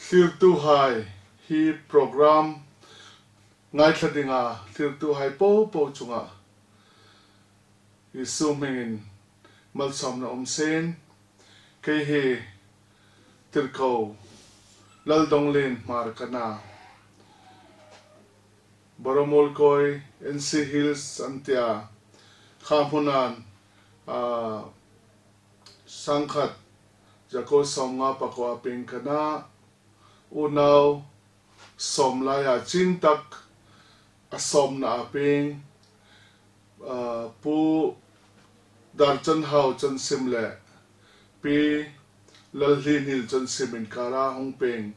Hlirtu hai hi program ngaithla dinga hlirtu hai po po chungah Jesuh hmingin malsawmna awm sen kei hi Tirhkoh Laldonglin Hmar ka na. Boromolkawi NC Hills an tia kha hmunan sangkhat Jako 59 peng ka na. Unau sawm lai ah chin tak a sawmna ah peng Pu Dar Chan Hau Chan Sim le Pi Lal Hli Hnil Chan Sim inkar ah hung peng.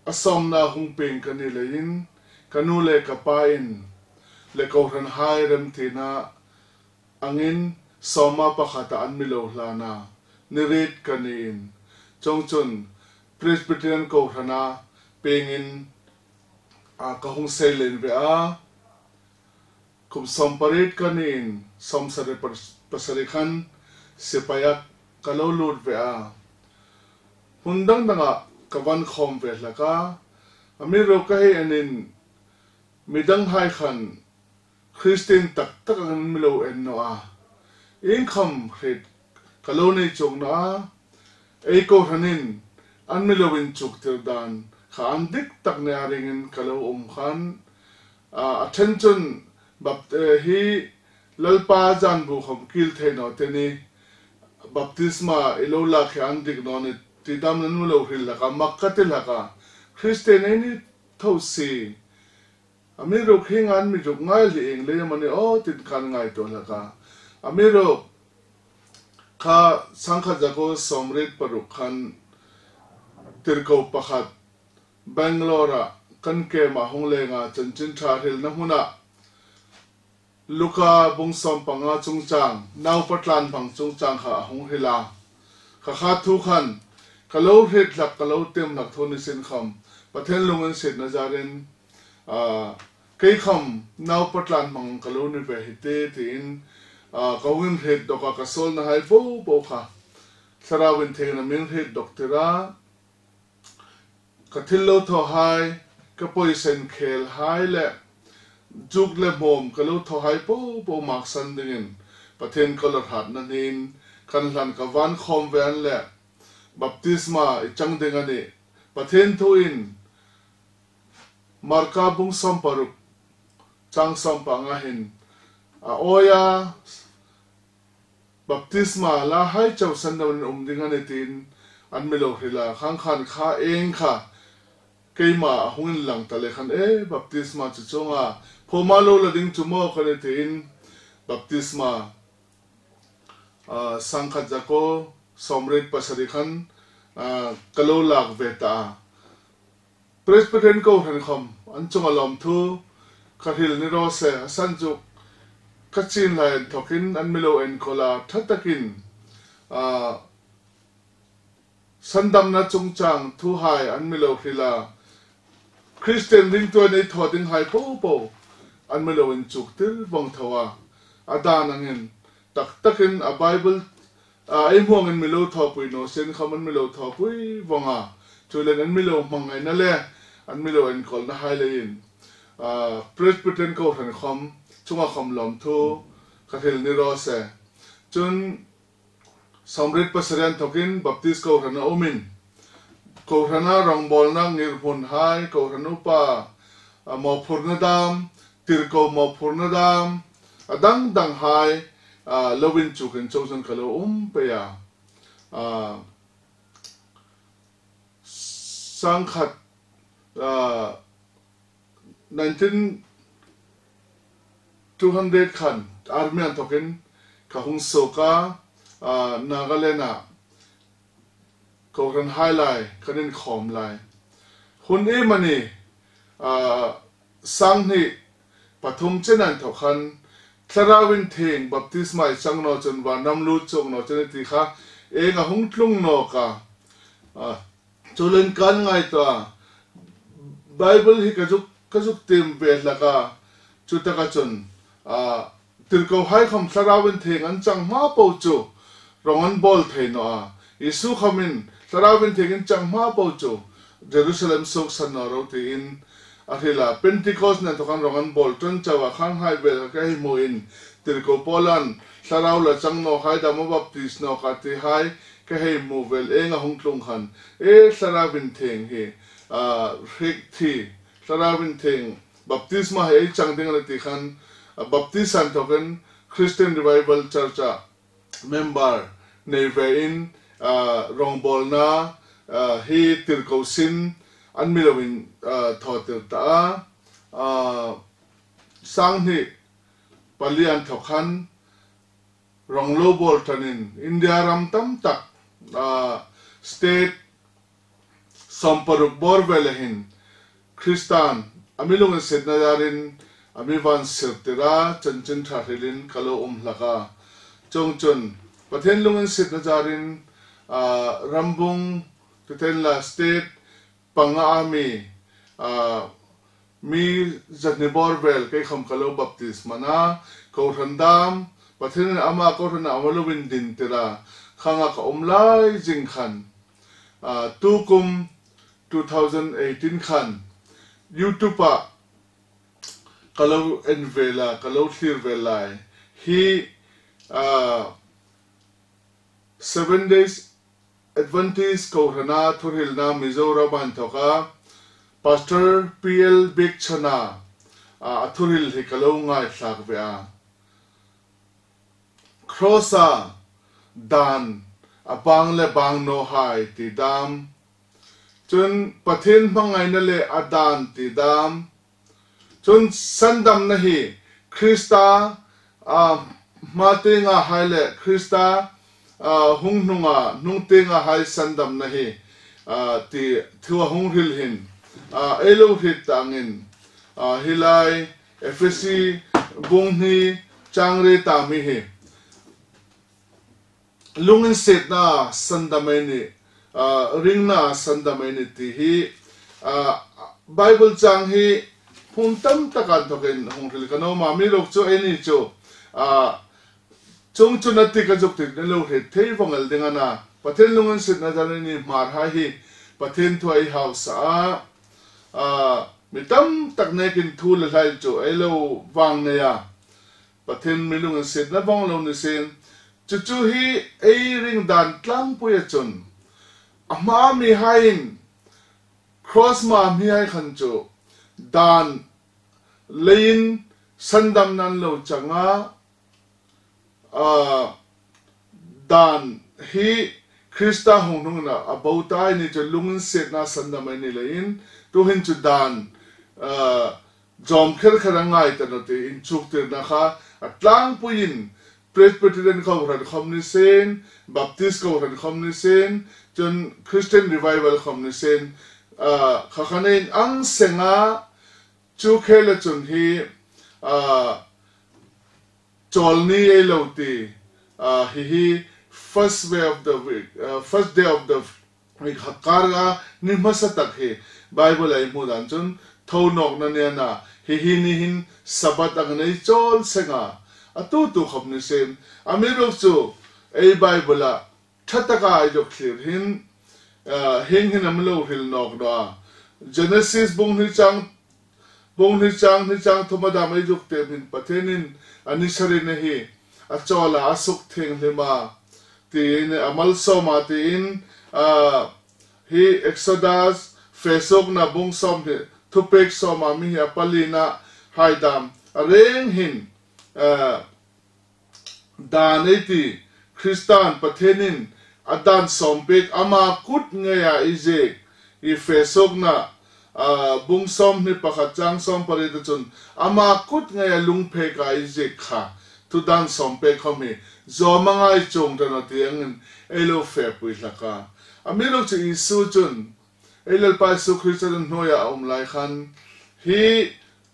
A sawmnak hung peng kan i lei in ka nu le ka pa in le kohhran hai remtinak angin sawma pakhat ah an milo hlan ah nirit kan i in congcun Presbyterian kohhran ah peng in ka hung seilen ve a. Kum 18 kan i in 77 khan sipai ah ka lo lut ve a. Hmun dangdang ah ka van khawm ve hlak a. A miro ka hei en in midang hai khan Christian taktak ang milo en no a. Inn kham hrit ka lo nei cuk na a. Ei ko hran in an milo in cuk tir dan kha an dik tak ne a ring in ka lo um khan A ṭhen cun hi Lalpa zanbu khom kil thei no te ni baptisma i lo lak hi an dik nawn i ti dam na nu lo hril laka mak ka ti laka Christian ei ni tho si a mi ruk hi ngan mi ruk ngai li ing le mani o tin kan ngai to laka a mi ruk kha sangkhat zako 76 khan tirko pakhat Bangalore ah kan camp ah hung leng ah canchin ṭha hrilnak hmun ah Luka bung 15 cungcang naupa tlan hmang cungcang kha a hung hril a. Khakha thu khan ka lo hret hlak ka lo tem hlak thu ni sin kham Pathian lung in sit na zarin kei kham naupa tlan hmang ka lo ni ve hi te tiin ka hung in hret dok a ka sol na hai bo bo kha thlarau in theng na min hret dok tira Ka thil lo thaw hai, ka poisen khel hai le juk le hmawm ka lo thaw hai popo maksan dingin Pathian ka lawhrat na hnin kan hlan ka van khawm ve an le baptisma i cang ding ani Pathian thu in Marka bung 16 cang 15 hin a awia Baptisma la hai cho san lo in um ding an i tin an milo hrila khang khan kha eng kha keima a hung in lang ta le khan e baptisma chu chunga phoma lo la ding chu mo kan i tin baptisma sangkhat zako 77 khan ka lo lak ve ta. Presbyterian kohhran khom an cung a lawm thu ka hril ni rawh seh. A san cu ka cin lai an thawk in an milo enkawl ah ṭha takin sandamnak cungcang thuhai an milo hril ah Christian ringtuan i thaw ding hai popo an milo in cuk tir vong tho ah a dan angin taktak in a Bible Ei hmuang in milo thawpui no sen kham an milo thawpui vong a culen an milo hmang ngai na le an milo enkawl na hai lei in Presbyterian kohhran khom chunga khom lawm thu ka hril ni ro se. Cun 77 an thokin Baptist kohhran a um in kohhran ah rawngbawlnak ngirhmun hai kohhran upa mawphur na dam tirko mawphur na dam a dangdang hai loin cu kan cozan ka lo um pe a sangkhat 19 200 khan army an thokin ka hung soka Nagaland ah kohhran hai lai kan in khawm lai hun e mani sang hnih pathum chen an thok khan thlarau in theng baptisma i chang no chun vanram lut chuk no chun ti kha eng a hung tlung no ka chulen kan ngai to Bible hi ka zuk ka zuk tim ve hlaka chu taka chun tirko hai kham thlarau in theng an chang hma po chu rong an bol thei no a Isu khamin thlarau in theng in chang hma po chu Jerusalem suk san no ro tiin a hril a. Pentecost nen thawk an rawng an bawl tan chauh a, khang hai vel kha ka hei hmuh in Tirhkoh Paula'n Thlarau la chang no hai dam a baptis no kha ti hai ka hei hmuh vel eng a hung tlung khan e Thlarau in theng hi a hrik thi Thlarau in theng baptisma hi ei chang ding a ni ti khan Baptist an thawk in Christian Revival Church ah member nei ve in rawngbawlna hi tirhkoh sin an mi lo in thaw tir ta a. Sanghnih pali an thawk khan rawng lo bawl tan in India ram tam tak state 60 bawr vel ahin Kristan a milung in setna darin a mi van sirtir a, chanchin tha hril in ka lo um hlak a. Chung cun Pathian lung in setna jarin rambung tuten la state 5 a mi mi 200 bawr vel kei kham ka lo baptist man a, kohhran dam Pathian in amah kohhran ah ama lo in din tira khanga ka um lai jing khan tukum 2018 khan YouTube ah ka lo en ve la, ka lo thlir ve lai hi Seven Days Adventist Kohhrana thuhrilna Mizoram an thawk a, Pastor PL Biakchhana a thuhril hi ka lo ngaithlak ve a. Kross-a dan a bang le bang no hai ti dam. Cun Pathian hmangaihna le a dan ti dam. Cun sandamna hi Krista hmate nga hai le Krista hung hnung ah hnungte nga hai sandamna hi ti thu a hung hril hin ei lo hrit tangin hi lai Efesi bung hni changre ta mi hi lung in set na sandam ei ni ring na sandam ei ni ti hi Bible chang hi hmun tam tak an thok in hung hril kan oma mi rok chu ei ni chu chung chu na ti ka juk ti na lo hret thei vongal ding ana Pathian lung in sit na zan ni hmar ha hi Pathian thu ai hausa a mi tam tak nekin thu le hlai chu ei lo vang nei a Pathian milung in set na vong lo ni sin cucu hi ei ring dan tlangpui a cun a hma mi hain cross ma mi hai khan chu dan lein sandam nan lo changa dan hi Krista hung hnung na a bo tai ni chu lung in set na sandam ai ni lein tu hin chu dan jawm kher kher a ngai ta no ti in chuk tir na kha a tlangpui in Presbyterian kohhran khom ni sen Baptist kohhran khom ni sen cun Christian Revival khom ni sen kha kha in ang senga chu khel a cun hi Chawlni ei lo ti hihi first way of the week first day of the week kar a ni hmasa tak hi Bible a i hmuh dan cun tho nawk na nia na hihi ni hin Sabbath ang nei chawl senga atu tu khop ni sen ami ruk chu ei Bible a thataka ai jok thlir hin hing hin am lo hril nawk do a Genesis bung ni chang Bung ni chang ni chang thum a dam ei juk te min Pathian in a ni sarin a hi a chawl a a suk thing hlim a tiin a malsawm a tiin hi Exodus fesuk na bung sawm hi thupek sawm a mi hi a pali na hai dam a reng hin dan ei ti Kristan Pathian in a dan sawmpek ama kut ngei a i zik i fesuk na bung 21 chang 18 cun ama kut ngei a lungphek a i zik kha tu dan sawmpek khom hi zawm a ngai chung tan ti angin ei lo fe pui hlaka ami lo chu Isu cun ei lalpa Isu Christ cun hnuai ah a um lai khan hi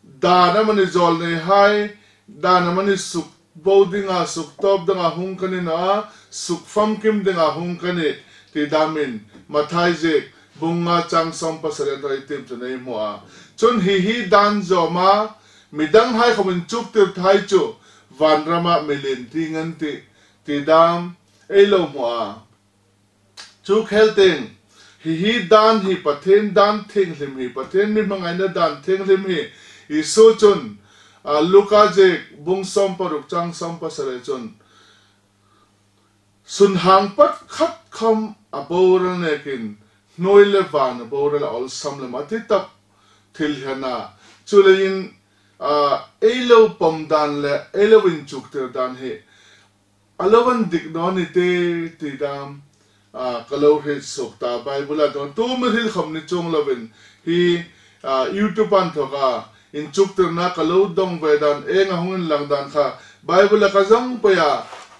Dan amani zawl nei hai, dan amani suk bo dingah suk tawp dangah hung kan in a, suk famkim dingah hung kan i ti damin Matthai zik bunga chang 17 an rai tim chu nei hmu a. Cun hi hi dan zawm a midang hai khom in chuk tir thai chu vanram ah milin ti ngan ti ti dam ei lo hmu a. Chu khel ting. Hi hi dan hi Pathian dan thianghlim hi Pathian mi hmangaihna dan thianghlim hi Isu chun Luka jek bung 16 chang 17 chun sunhang pat khat kham a boral nekin hnuai le van a boral a awlsam lem a ti tak thil hian a chulein ei lo pawm dan le ei lo in chuk tir dan hi a lo an dik no ni te ti dam ka lo hrit suk ta Bible a don tu mi hril khom ni chung lovin hi YouTube an thok a in chuk tir na ka lo dong ve dan eng a hung in lang dan kha Bible a ka zong pe a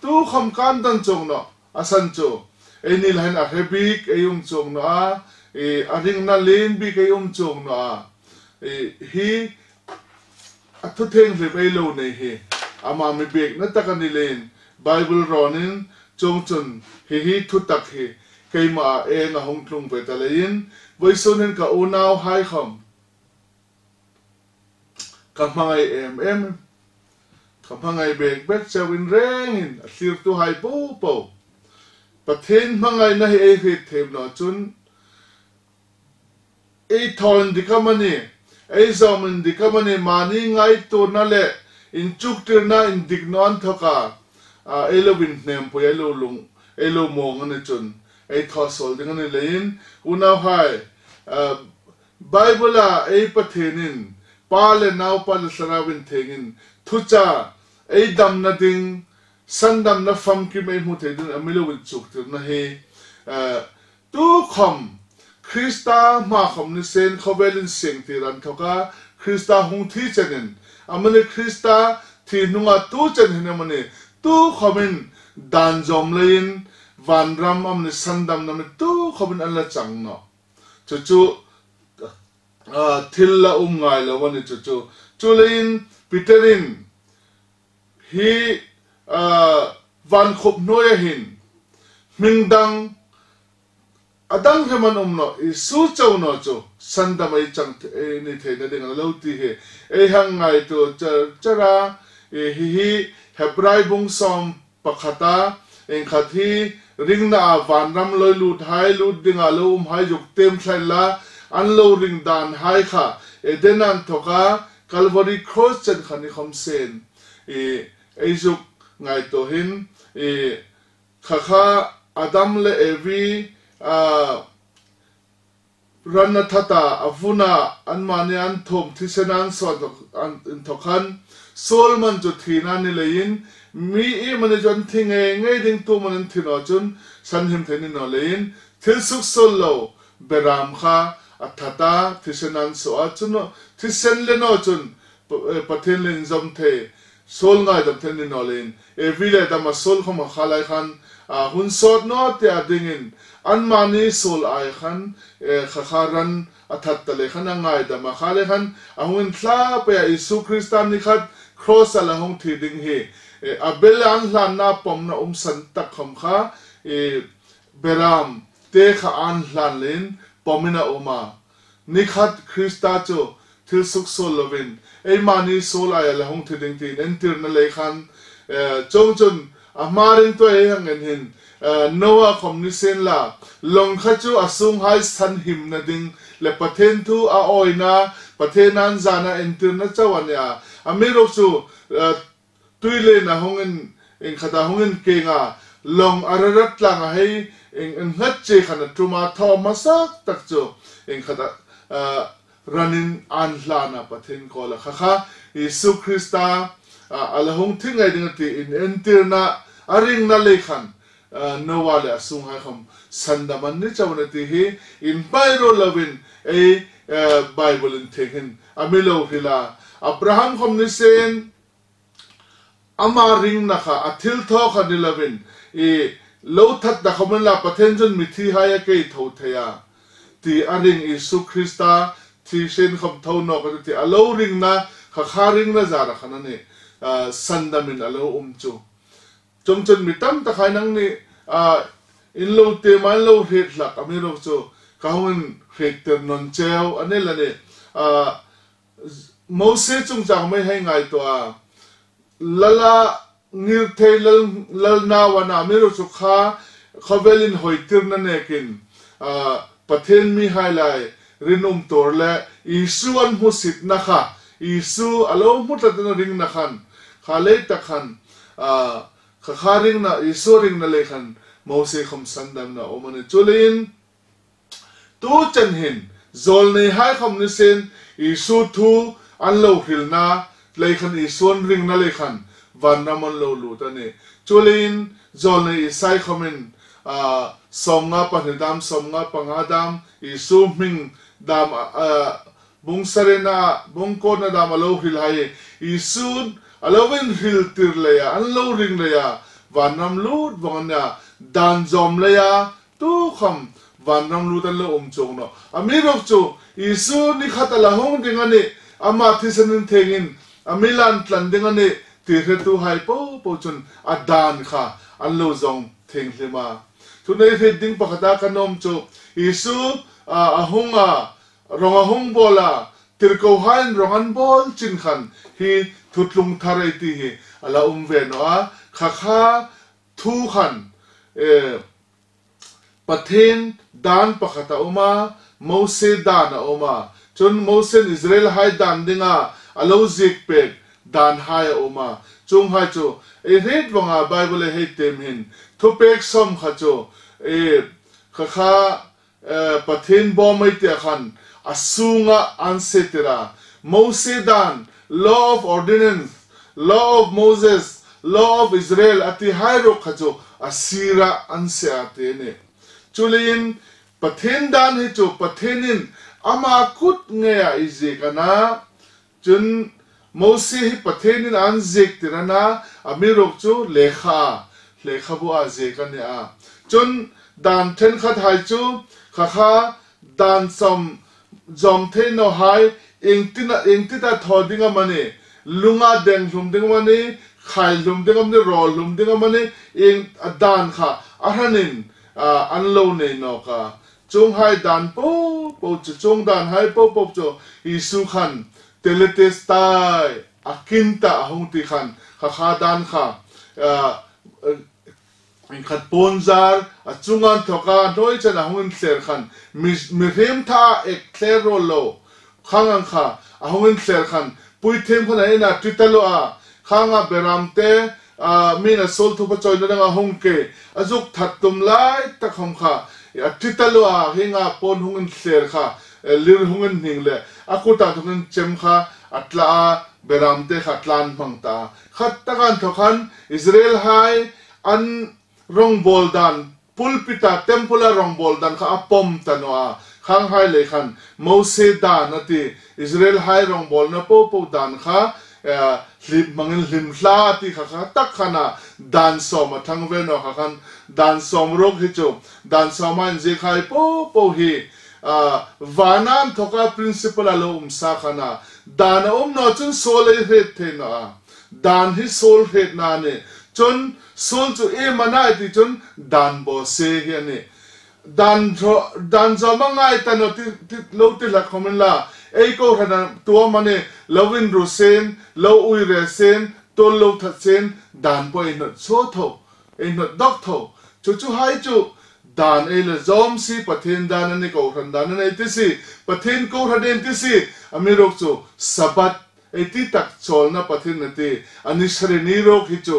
tu khom kan dan chung no asan chu ei ni lahin a hre bik ei um chung no a e a ring na len bik ei um chung no a e hi a thu theng hlep ei lo nei hi ama mi bek na tak ani len Bible ronin chung chun hi hi thu tak hi keima a eng a hung tlung ve ta lein voisun hin ka unau hai khom ka hmangai em em ka hmangai bek bek chewin rengin a thlir tu hai po po Pathian hmangai na hi ei hrit them no chun ei thon dikamani ei zawmin dikamani mani ngai tur na le in chuk tir na in dik no an thoka a ei lo win hnem pui ei lo lung ei lo mong ani chun ei tho sol ding ani lein unau hai Bible a ei Pathianin pa le nau pa le thlarauin thengin thucha ei dam na ding sandam na fam ki mei hmu thei ding amilo in chuk tir na hi tu khom Krista ma khom ni sen khovelin sing ti ran thoka Krista hung thi chenin amani Krista thi hnunga tu chen hin amani tu khomin dan zom lein van ram amni sandam na mi tu khomin an la chang no chu chu thil la ngai lo ani chu chu chu lein Peterin hi van khop noi hin mingdang adang heman no i su chau no chu sandam ai chang ni the na ding lo ti he ei hang ngai to chara e hi hi Hebrai bung som pakhata eng khat hi ring na van ram loi lut hai lut dinga lo hai juk tem thlai la an lo ring dan hai kha edenan thoka Calvary cross chen khani khom sen e ei juk ngai to hin e kha kha Adam le Evi a ranna thata avuna an mani an thom thisenan so an thokhan solman chu thina ni lein mi e mani jon thinge ngei ding tu man thino chun san him theni no lein thil suk sol lo beram kha athata thisenan so a chun thisen le no chun pathen len zam the sol ngai dam then ni no lein e vi le dam a sol khom khalai khan a hun sot no te adingin an mani sol ai khan kha kharan athat tale khan ngai dam a khale khan a hun thla pe Isu Kristan ni khat cross ala hong thi ding hi abel an hlan na pom na san tak khom kha e beram te kha an hlan len pomina oma ni khat Krista chu thil suk sol lovin ei mani sol ai la hong thi ding tin entir na le khan chong chun a maring to ei hang en hin Noah khom ni sen la long kha chu asung hai san him na ding le pathen thu a oina pathen an zana entir na chawan ya amiro chu tuile na hongin eng khata hongin ke nga long ararat lang a hei eng eng ngat che khana tuma tho masak tak chu eng khata ranin an hlana pathen ko la kha kha Isu Krista ala hong thingai ding ti in entir na aring na le khan Noah le asung hai kham sandaman ni chawana ti hi in bairo lovin ei Bible in thengin amilo hila Abraham khom ni sen ama ring na kha athil tho kha ni lovin e lo that da khoman la pathen chun mithi hai ke tho theya ti aring Isu Krista thi sen khom tho no ka ti alo ring na kha kha ring na zara khana ne sandamin alo chu chong chun mi tam ta khai nang ni in lo te man lo het lak ami ro chu ka hongin het ter non cheu ane la ne Mose chung chang mai hai ngai to a lala ngir the lal lal na wana mi ro chu kha khovelin hoitir na nekin Pathian mi hai lai rinawm tur le Isu an hmusitna kha Isu a lo hmu tlat in a ringna khan kha lei tak khan kha kha ringna Isu a ringna lei khan Mose khawm sandamna a awm a ni. Chuliin tu chen hin zawlnei hai khawm ni sin Isu thu an lo hrilna lei khan Isu an ringna lei khan vanram an lo lut a ni. Chuliin zawlnei Isai khawmin 52 dam 55 dam Isu hming dam bung sarena bung kawtna dam a lo hril hai Isu a lo in hril tir lei a an lo ring lei a vanram lut vang ania dan zawm lei a tu kham vanram lut an lo awm chuang no ami ruk chu Isu ni khat a la hung ding ani ama thisanin thengin ami lan tlan ding ani ti hretu hai po po chun a dan kha an lo zawng theng hlim a thu nei hrit ding pakhata kan awm chu Isu a hung a rong a hung bol a tirko hain rong an bol chin khan hi thutlung thar ei ti hi ala um ve no a kha kha thu khan e Pathian dan pakhat a awm a, Mose dan a awm a, chun Mose'n Israel hai dan dinga a lo zik pek dan hai a awm a, chung hai chu ei hret vanga Bible e hei tem hin thupek sawm kha chu e kha kha Pathian bawm ei tia khan a sunga an se tira Mose dan, law of ordinance, law of Moses, law of Israel a ti hai ruk kha chu a sira an se a ti a ni. Chuliin Pathian dan hi chu Pathianin ama kut ngei a i zik a na, cun Moses hi Pathianin an zik tir a na, a mi ruk chu lehkha a, lehkhabu ah zik a ni a. Cun dan thenkhat hai chu kha kha dan sawm zawm thei no hai engtin engtita thaw ding a mani lunga deng hlum ding a mani khai hlum ding a mani rawl hlum ding a mani eng dan kha a hranin an lo nei nawk a chung hai dan po po chu chung dan hai po po chu Isu khan teletestai a kinta a hung ti khan kha kha dan kha Inkhat pawnzar a chungan thawk a, hnuai chan a hung in thler khan mi mihrim tha a ek thler rawl lo khang ang kha a hung in thler khan puithiam khan a en a ṭi ta lo a, khang a beram te a min a sawl thup a chawi na dang a hung ke a zuk that tum lai tak hawm kha a ṭi ta lo a hing a pawn hung in thler kha lir hung in hning le a kut ah thawk in chem kha a tla a beram te kha tlan hmang ta a. Khat tak an thawk khan Israel hai an rawngbawl dan pulpit ah temple ah rawngbawl dan kha a pawm ta no a khang hai lei khan Mose dan a ti Israel hai rawngbawl na po po dan kha hlip hmangin hlim hla a ti kha kha tak khan a dan sawm a thang ve no kha khan dan sawm ruk hi chu dan sawm a inzik hai po po hi vana an thawk a principle a lo um sa khan a dan a um no cun sawl ei hret thei no a Dan hi sawl hretna a ni. Cun sawl cu em a nai ti cun dan bo se hi a ni. Dan dan zawm a ngai ta no ti lo ti hlak khom in la ei ko hran a tuam a ni lo in ru sen lo ui re sen tol lo that sen dan po ei hnot so tho ei hnot dok tho chu chu hai chu dan ei le zawm si Pathian dan ani ko hran dan an ei ti si Pathian ko hran en ti si ami ruk chu Sabbath Ei ti tak chawlna Pathian a ti. A ni sarih ni rawk hi chu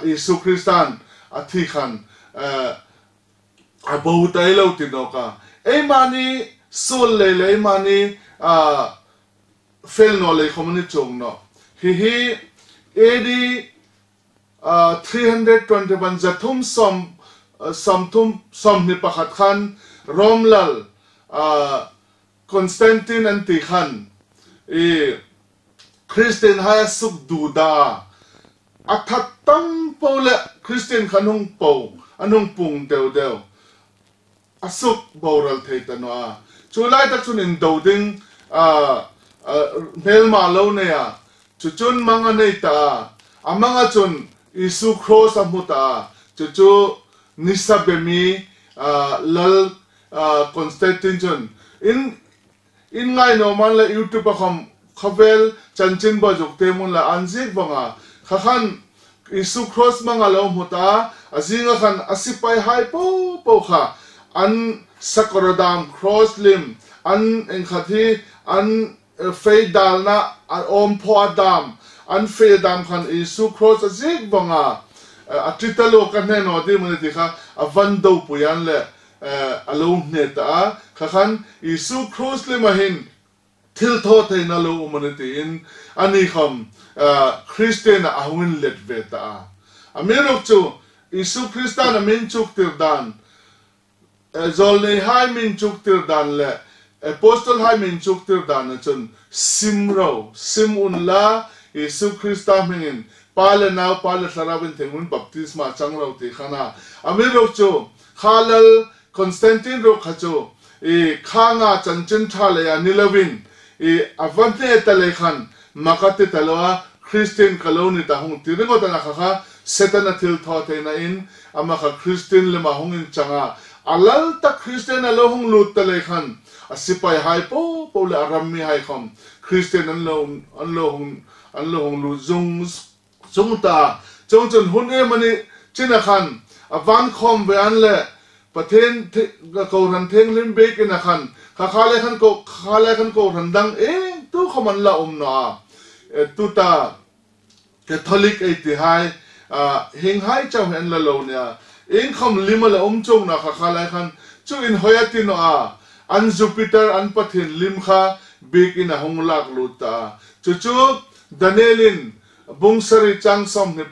Isu Kristan a thi khan a bo tai lo ti nawk a. Eimahni sual lei le eimahni fel naw lei khom an i cung naw. Hihi AD 321 zathum sawm sawmthum 21 khan Rom lal Constantine an ti khan i Christian hai a suk duda a that tam po le Christian khan hung po an hung pung deuh deuh a suk boral thei ta no a chu lai tak chun in do ding hmelma lo nei a chu chun mang a nei ta a a mang a chun Isu cross a hmu ta a chu chu nisa bemi lal Constantine cun in in ngai noman le YouTube a khom khawvel chanchin ba juk te mun la an zik banga kha khan Isu cross manga lo hmu ta a zinga khan a sipai hai po po kha an sakawr dam cross lim an engkhat hi an fei dalna a awm phaw a dam an fei a dam khan Isu cross a zik vang a a titalo ka hnen aw ti mawni ti kha a van do puian le a lo hne ta a kha khan Isu cross lim a hin thil thaw theina lo awm ani tiin ani kham Christian a hungin let ve ta a. A miruk chu Isu Krista na min chuk tir dan zawlnei hai min chuk tir dan le Apostol hai min chuk tir dan na chun sim ro sim un la Isu Krista hmingin pa le nau pa le thlarau in theng un baptisma chang ro ti khana. A miruk chu khalal Constantine ro kha chu i khanga chanchin tha le ya nilovin i avane ta le khan makati taloa Christian kaloni ta hung tiringo ta na kha kha setana thil tho the na in ama kha Christian lema hung in changa alal ta Christian alo hung lut ta le khan asipai hai po po le aram mi hai khom Christian an lo an lo hung an lo hung lu zung zung ta chong chun hun e mani china khan avan khom ve an le pathen ko ran theng lim bek ina khan kha kha le khan ko kha le khan ko ran dang e tu khoman la um na tu ta Catholic ei ti hai hing hai chau hen la lo nia in khom lima la um chung na kha kha lai khan chu in hoya ti no a an Jupiter an pathin lim kha big in a hung lak lu ta chu chu Danielin bungsari chang som ni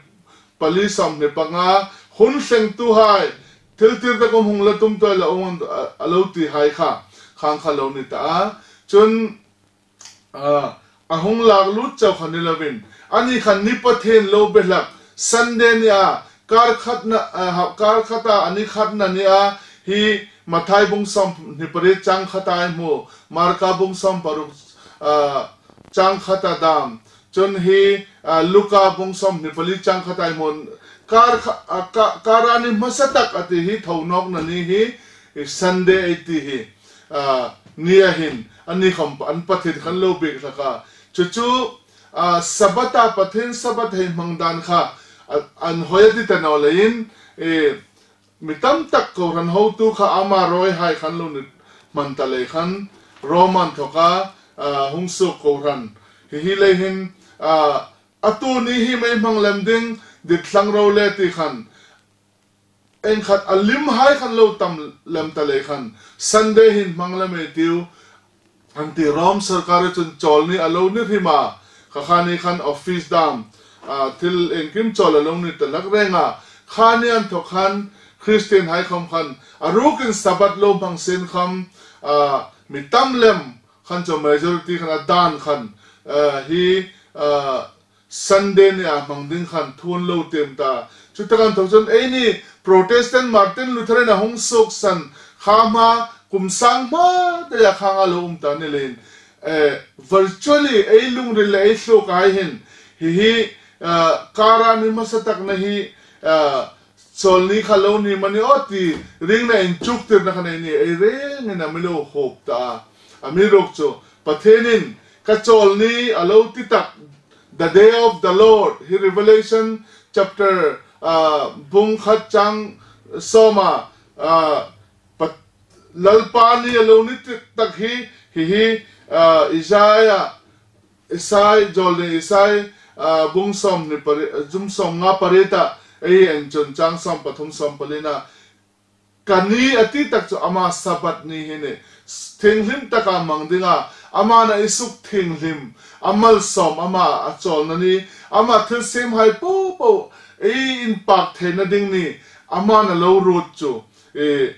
pali som ni panga hun hleng tu hai thil tir ta kom hung la tum to la ong alo ti hai kha khang kha lo ni ta chun a hung lak lut chau khan ni lovin ani khan ni pathen lo belak Sunday ni a kar khat na kar khata ani khat na ni a hi Mathai bung som ni pare chang khata ai mu Marka bung som paruk chang khata dam chun hi Luka bung som ni pali chang khata ai mun kar karani masatak ati hi thonok na ni hi Sunday ati hi ni a hin ani khom an pathin khan lo bek laka chu chu sabata pathin sabat hei mangdan kha an hoyati tanaw lein e mitam tak ko ran ho tu kha ama roi hai khan lo ni man ta le khan Roman thoka hung su ko ran hi hi le hin atu ni hi mai mang lem ding dit thlang ro le ti khan eng khat alim hai khan lo tam lem ta le khan Sunday hin mang le me tiu anti Rom sarkar chun chol ni alo ni rima kha khani khan office dam thil engkim chol alo ni talak renga khani an tho khan Christian hai khom khan arukin sabat lo bang sen kham mi tam lem khan cho majority khan adan khan hi Sunday ni a mang ding khan thun lo tem ta chu takan tho chun ei ni Protestant Martin Luther na hung sok san kha ma kum sang ma te ya khanga lo ta ni len virtually ei lung ri le ei hluk ai hin hi hi kara ni ma satak na hi chol ni khalo ni mani oti ring na in chuk tir na khanai ni ei reng na milo hop ta ami rok cho pathenin ka chol ni alo ti tak the day of the Lord hi Revelation chapter bung khat chang soma lalpa ni alo ni tak hi hi hi Isaiah Isai jol ni Isai bung som ni pare zum som nga pareta ei en chon chang som pathum som palina kani ati tak chu ama sabat ni hi ne thinghlim taka mangdinga ama na isuk thinghlim amal som ama achol na ni ama thil sem hai po po ei in pak the na ding ni ama na lo rut chu e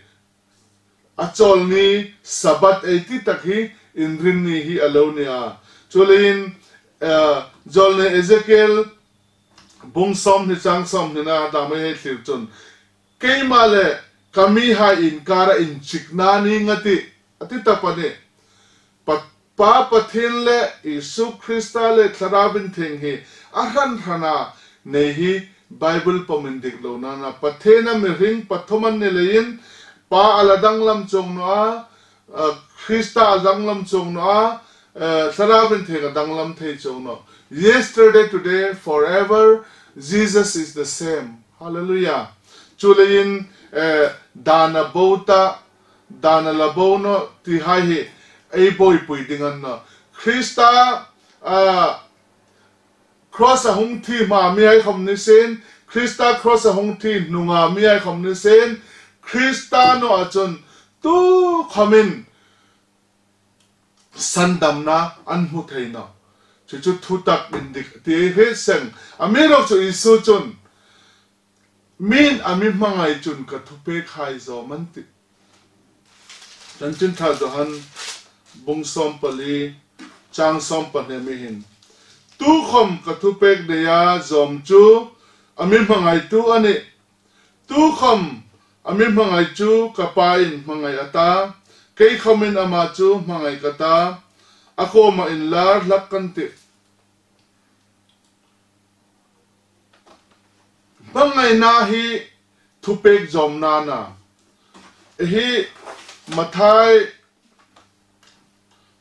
achol ni sabat ei ti tak hi in rin ni hi alo ni a chulin jol ne Ezekiel bung som ni chang som ni na da mai hei thlir chun keima le kami ha in kara in chikna ni ngati ati tapani pa pathin le Isu Krista le thlarabin thing hi a ran rana nei hi Bible pamin dik lo na na pathena mi ring pathuman ni lein pa aladang lam chong no a Krista adang lam chong no a thlarabin thing adang lam thei chong no. Yesterday, today, forever, Jesus is the same. Hallelujah. Chulein dana bota Dan a la bo no ti hai hi ei bawipui ding an no. Krista a Cross a hung thi hma mi ai khom ni sin, Krista cross a hung thi hnunga mi ai khom ni sin, Krista no ahcun tu khom in sandamnak an hmu thei no. Cucu thutak in dik ti hi seng. A mi rok cu Isu cun min a mi hmangai cun ka thupek hai zawm an ti. Cancin Ṭha Johan bung 14 caang 12 mi hin tukhom ka thupek dei ah zawm cu a mi hmangaitu an i tukhom a mi hmangai cu ka pa in hmangai a ta kei khom in amah cu hmangai ka ta a kawm ah in lar hlak kan ti. Hmangaihnak hi thupek zawmnak na hi Mathai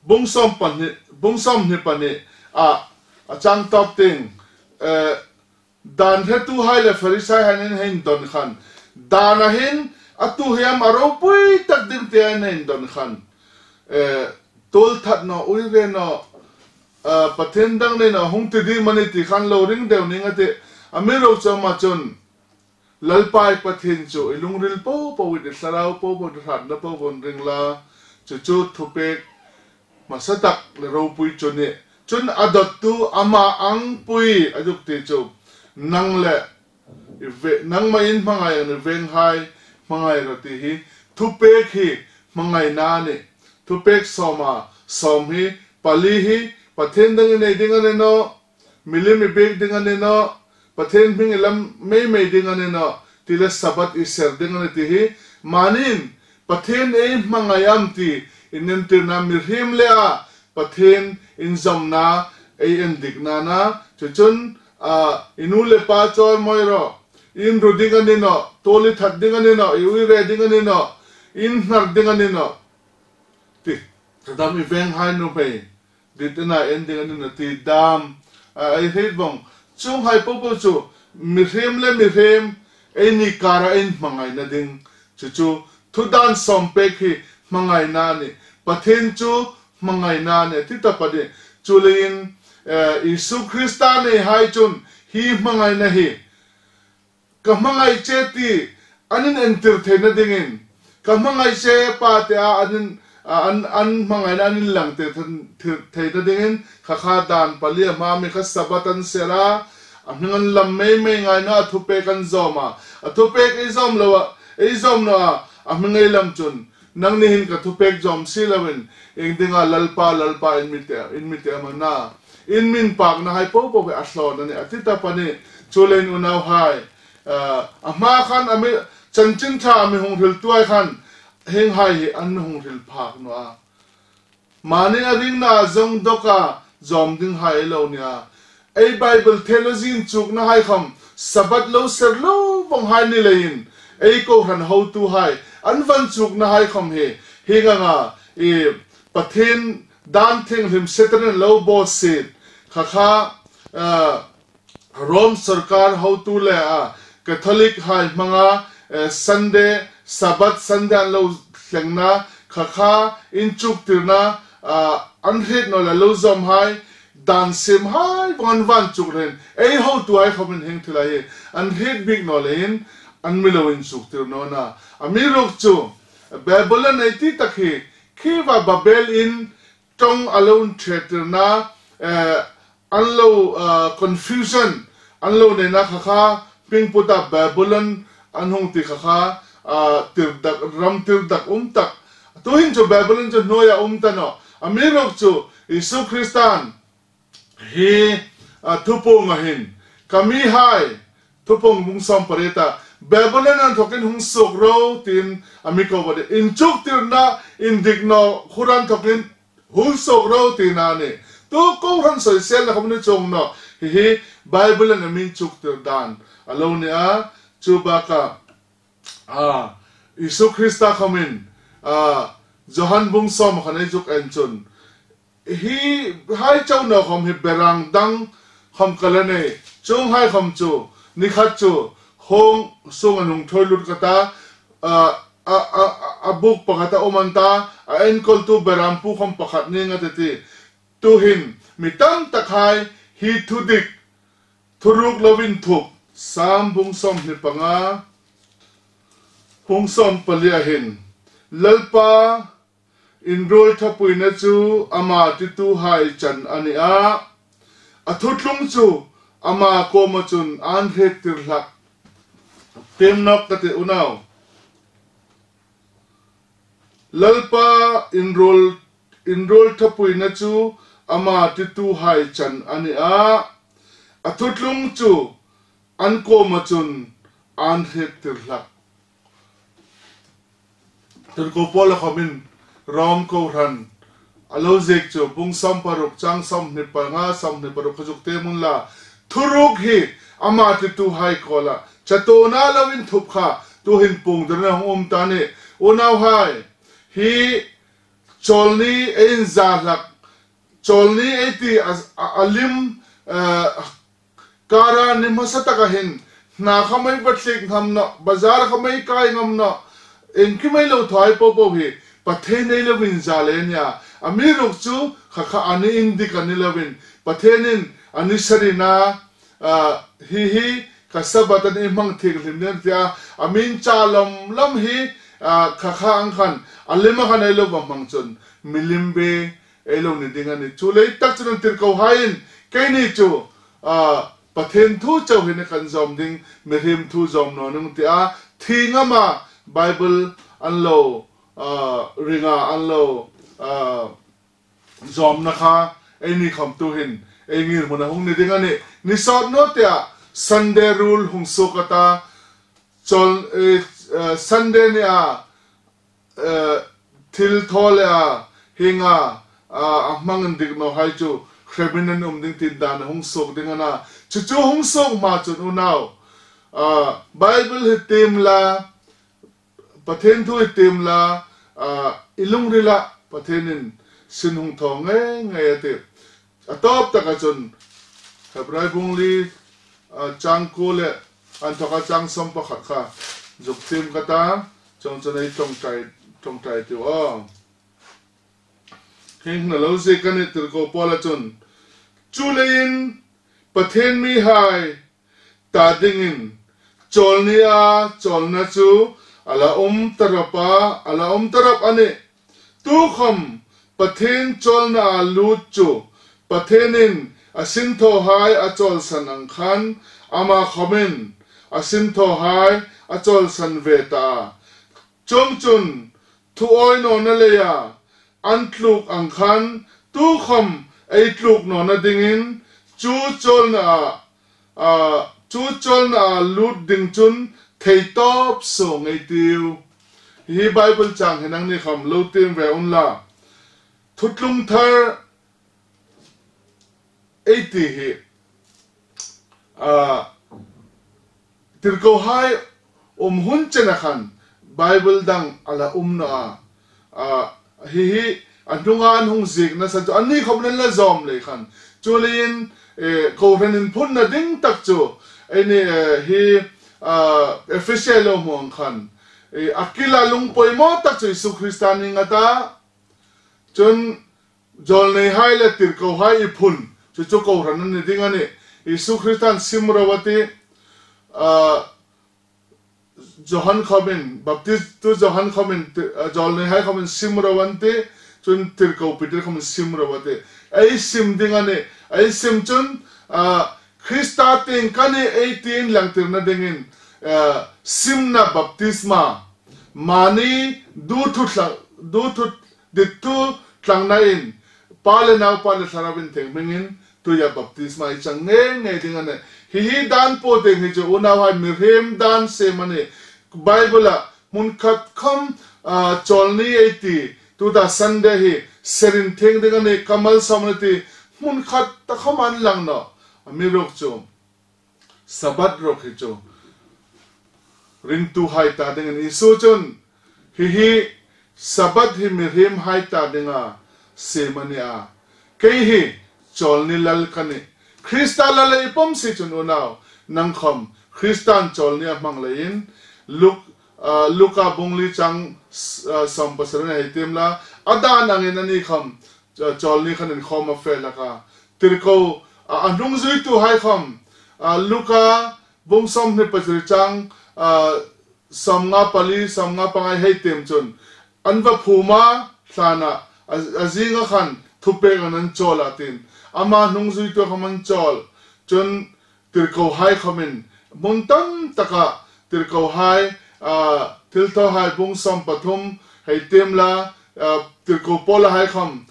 bung 12 bung 22 ah a cang top ting dan hretu hai le Farisai han in hein don khan dan a hin atu hiam a ropui tak ding te an hein don khan tul that no ui ve no Pathian dang nen a hung ti ding mani ti khan lo ring deuh ning a ti. A mi ro chom ahcun Lalpa i Pathian cu i lungril popo in i thlarau popo in hratna popo in ring la cucu thupek hmasa tak le ropui cu nih cun a dottu amah ang pui a duk ti cu nang le nangmah in hmangai an i veng hai hmangai ra ti hi thupek hi hmangai na nih thupek sawma sawm hi pali hi Pathian dang i nei ding an no milim i bek ding an no Pathian hming i lam mei mei ding an no ti le Sabbath i ser ding an ti hi manin Pathian ei hmangai am ti in entirna mihrim le a Pathian in zomna ei en dik na na cucun i nu le pa cawl moi rawh inn ru ding an i nawh tawl i that ding an i nawh i uire ding an i nawh inn hnar ding an i nawh ti dam i veng hai nu hmei dit ina en ding an i ti dam ai heit bong chung hai popo cu mihrim le mihrim ei ni kara in hmangai na ding cucu thudan som pek hi hmangai na ni Pathian cu hmangai na ni ti ta pani culein Isu Krista nih hai cun hi hmangai na hi ka hmangai che ti an in entir thei na dingin ka hmangai che pa te ah an in an an hmangai na an in lang te thei na dingin kha kha dan pali a hma mi kha Sabbath an sera a hming an lam mei mei ngai na a thupek an zawm a a thupek ei zawm lo a ei zawm no a a hming ei lam cun Nang nih hin ka thupek zawm si loin ing dingah Lalpa, Lalpa in mi te in mi te amana in min pak na hai popo ke a hlawn ani ati tapa ni chulein unau hai a hma khan ami chanchin tha ami hung hril tuai khan hing hai hi an mi hung hril phak no a mani a ring na zong doka zawm ding hai lo nia ei Bible theology in chuk na hai kham Sabbath lo ser lo vong hai ni lein ei ko han ho tu hai an van chuk na hai kham he hi nga nga i Pathian dan thing hlim Satan lo bo sit kha kha Rome sarkar hotu le a Catholic hai hmanga Sunday Sabbath Sunday an lo thleng na kha kha in chuk tirna an hret no la lo zom hai dan sim hai bang an van chuk ren ei ho tu ai khom in heng thilai hi an hret bik no le in an milo in chuk tir no na ami ruk chu Babylon ei ti tak hi khiwa Babel in tong alone theater na an lo confusion an lo ne na kha kha pingputa Babylon an hung ti kha kha tir dak ram tir dak um tak tu hin chu Babylon chu hnuai um ta no ami rok chu Isu Kristan hi thupung a hin kami hai thupung bung som pareta Babylon an thokin hung suk ro tin ami ko bade in chuk tirna in dikno khuran thokin hung sok ro ti na ni tu ko han soi sel na khom ni chung no hi hi Bible an min chuk tir dan alo ni a chu ba ka a Isu Krista khomin a Johan bung som khanai juk en chun Hi hai cho no khom hi berang dang khom kala nei chung hai khom chu nikhat chu hong sung anung thoi lut kata. A a a buk pakhat a awm an ta, a enkawltu berampu khawm pakhat ning a ti ti. Tuhin mi tam tak hai hi thu dik, thuruk lovin thup. Sam bung 25 hung 14 ahin Lalpa inrul thapuina chu ama titu hai chan a ni a, a thutlung chu ama kawma chun aan hrek tir hlak. Temnak ka ti unau. Lalpa inrul Inrawl thapuina chu ama titu hai chan a ni a, a thutlung chu an kawm ahcun aan hrek tir hlak. Turko pawl a khom in Rom kohhran a lo zik chu bung 60 cang 25 26 kha zuk te mun la thuruk hi ama titu hai kawl ah chatawna lo in thup kha tuhin pung dir na hung um ta ni unau hai hi Cawlni ei in za hlak cawlni ei ti a lim kara ni hmasa tak ahhin hna kha mei va thlik ngam no bazar kha mei kai ngam no engki mei lo thai po po hi Pathian ei lo in za le nia ami ruk chu kha kha ani in dik ani lo in Pathian in ani sarina hi hi ka Sabbath an i hmang thianghlim nen tia a min cha lom lom hi kha kha ang khan a lim a khan ei lo va hmang cun milim be ei lo ni ding ani chu lei tak cun an tir ko hai in keini cu Pathian thu cho hin kan zawm ding mihrim thu zawm no nung tia thi ngama Bible an lo ringa an lo Zawmnak kha ei ni kham tu hin ei ngir hmun a hung ni ding ani. Ni sawt no tiah Sunday rule hung suk ata chol Sunday ni a thil thaw le a hinga a hmang in dik no hai chu hremin an um ding tin dan a hung suk ding ana. Cucu hung suk ma cun unau Bible hi tim la Pathian thu i tim la i lungril ah Pathian in sin hung thawng ngei a ti. A tawp tak ahcun Hebrai bung li cang ku le an thawk ah cang 11 kha zuk tim ka ta cong cun ei tongtai tongtai ti aw. Hing na lo zi kan i tir ko pawl ahcun cu lei in Pathian mi hai Ta dingin cawlni ah cawlna cu a la um tarap ah a la um tarap a nih. Tukhom Pathian cawlna ah lut cu Pathian in a sinthaw hai a cawlsan ang khan amah khom in a sinthaw hai a cawlsan ve ta. Cungcun thu-awi nawn a lei ah an tluk ang khan tukhom ei tluk nawn a dingin cu cawlna ah cu cawlna ah lut ding cun thei tawp so ngei tiu. Hihi Bible cang hi nang nih kham lo tim ve un la. Thutlung thar ei ti hi tirko hai um hun chen a khan Bible dang ala um no a hihi a hnunga an hung zik na san chu anni khom nan la zawm le khan chulin kohhran in phun na ding tak chu ini hi Ephesian lo muang khan akila lungpoi mo tak chu Isu Krista ni ngata cun Zawlnei hai le tirhkoh hai i phun cucu kohhran an ni ding a ni. Jesuh Khrih simro a ti. Johan khom in Baptist tu Johan khom in zawlnei hai khom in simro an ti. Cun tirhkoh Peter khom in simro a ti. Ei sim ding a ni. Ei sim cun Krista ting kan i ei tiin langtir na ding in simna baptisma mani du thu du thu Dittu tlangna in pa le nau pa le thlarau in theng hming in tuia baptisma i chang ngei ngei ding ani. Hihi dan po ding hi chu unau hai mirhim dan sem ani. Bible ah hmunkhat khom chawlni ei ti tuta Sunday hi serin theng ding ani kamal som ani ti hmunkhat ta khom an lang no miruk chu Sabbath rok hi cu ringtu hai ta ding in Isu cun hihi Sabbath hi mihrim hai ta dingah sem a ni a kei hi chawlni lal ka ni Krista lal i pom si cun unau nang khom Kristan chawlni a hmang lei in Luke. Luka bungli chang 17 in hei tim la a dan angin ani kham chawlni khan in khawm a fe laka tirko a hnung zuitu hai kham Luka bung 27 chang 54 55 hei tim cun an va phuma hlana a zinga khan thupek an an chawl ah tin ama hnung zuitu kham an chawl cun tirko hai khamin hmun tam taka tirko hai thiltho hai bung 13 hei tim la tirko pawl hai kham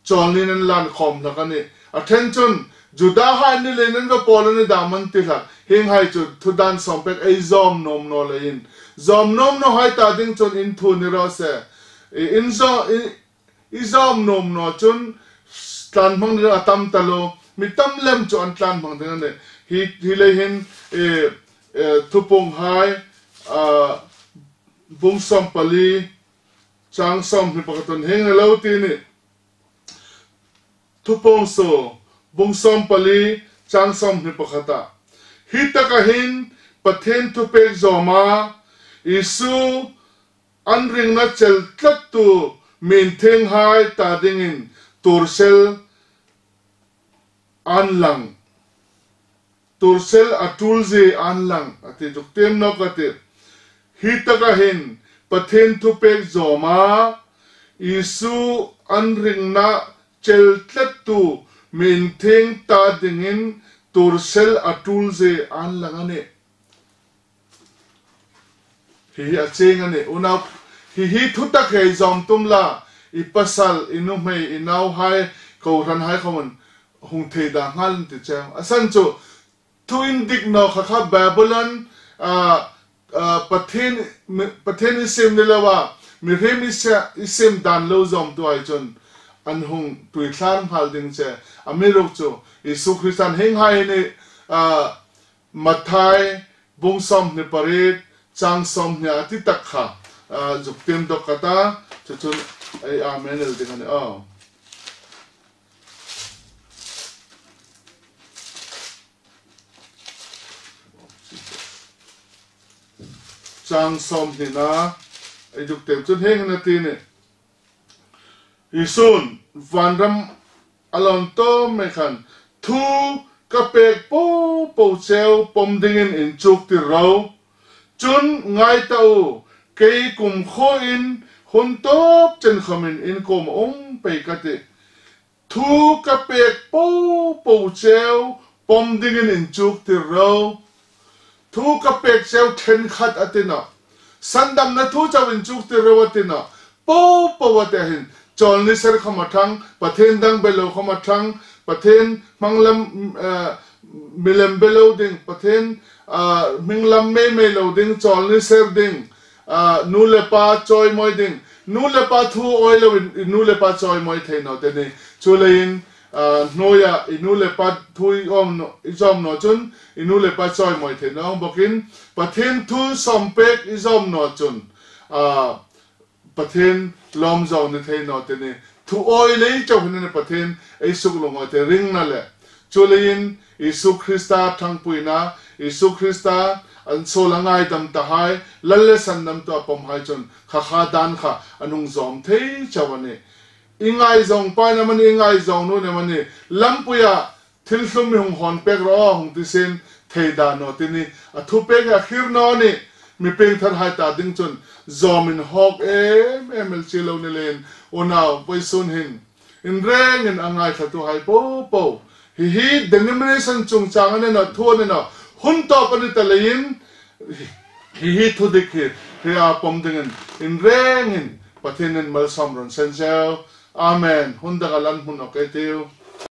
chawlnin an lan khawm hlak ani a then chun Juda hai ni len an va pawl ani da man ti hlak hing hai chu thudan sompek ei zom nom no le in zom nom no hai ta ding chun in thu ni ro se in zo i zom nom no chun tlan hmang ding atam talo mi tam lem chu an tlan hmang ding ani hi hi le hin e thupung hai bung 14 chang 21 hing lo ti ni thupong so bung 14 chang 21 hi taka hin Pathian thupek zoma Isu an ring na chel tlat tu min theng hai ta ding in tursel an lang tursel atul ze an lang ati juk tem no ka te hi taka hin Pathian thupek zoma Isu an ring na chel tlat tu min theng ta ding in tursel atul ze an lang ane hi a cheng ane una hi hi thutak hei zom tum la i pasal inu mei inau hai ko ran hai khomon hung thei da ngal ti chang asan chu thu in dik no kha kha Babylon Pathian Pathian isim ni lawa mi rim isim dan lo zom tu ai chun an hung tui thlan ngal ding che amiruk chu Isu Christian hing hai ni Mathai bung 28 chang 20 ati tak kha zuk tem dok kata chu chun ai amen el ding ani aw chang 20 na ai juk tem chun heng na ti ni Isun vanram alon to me khan thu ka pek po po cheu pom dingin in chuk ti ro chun ngai tau kei kum kho in hun top chen khamin in kom ong pe ka te thu ka pek po po cheu pom dingin in chuk ti ro thu ka pek cheu then khat atina sandam na thu chaw in chuk ti ro atina po po ate hin chol ni ser khama thang pathen dang belo khama thang pathen manglam milem belo ding pathen minglam me me lo ding chol ni ser ding nu le pa choi moi ding nu le pa thu oi lo nu le pa choi moi thei no te ni chulein noya inu le pa thui om no izom no chun inu le pa choi moi thei no bokin pathen thu sompek izom no chun pathen lom zo ni thei no te ni thu oi lei chau hin ni pathen ei suk long te ring na le chulein Isu Krista thangpuina Isu Krista an solangai dam ta hai lalle san nam to pom hai chun kha kha dan kha anung zom thei chawani ingai zong pa na mani ingai zong nu ne mani lampuya thil hlum mi hung hon pek ro hung ti sin thei da no ti ni a thu pek a khir no ni mi peng thar hai ta ding chun zomin hok em em el chi lo ni len onaw poison hin in reng in angai thatu hai po po hi hi denomination chung chang ane na thu ane na hun to pani talein hi hi thu dik hi hi a pom dingin in reng in Pathianin malsam ron sen cheu amen hun dagalan hun ok tiu.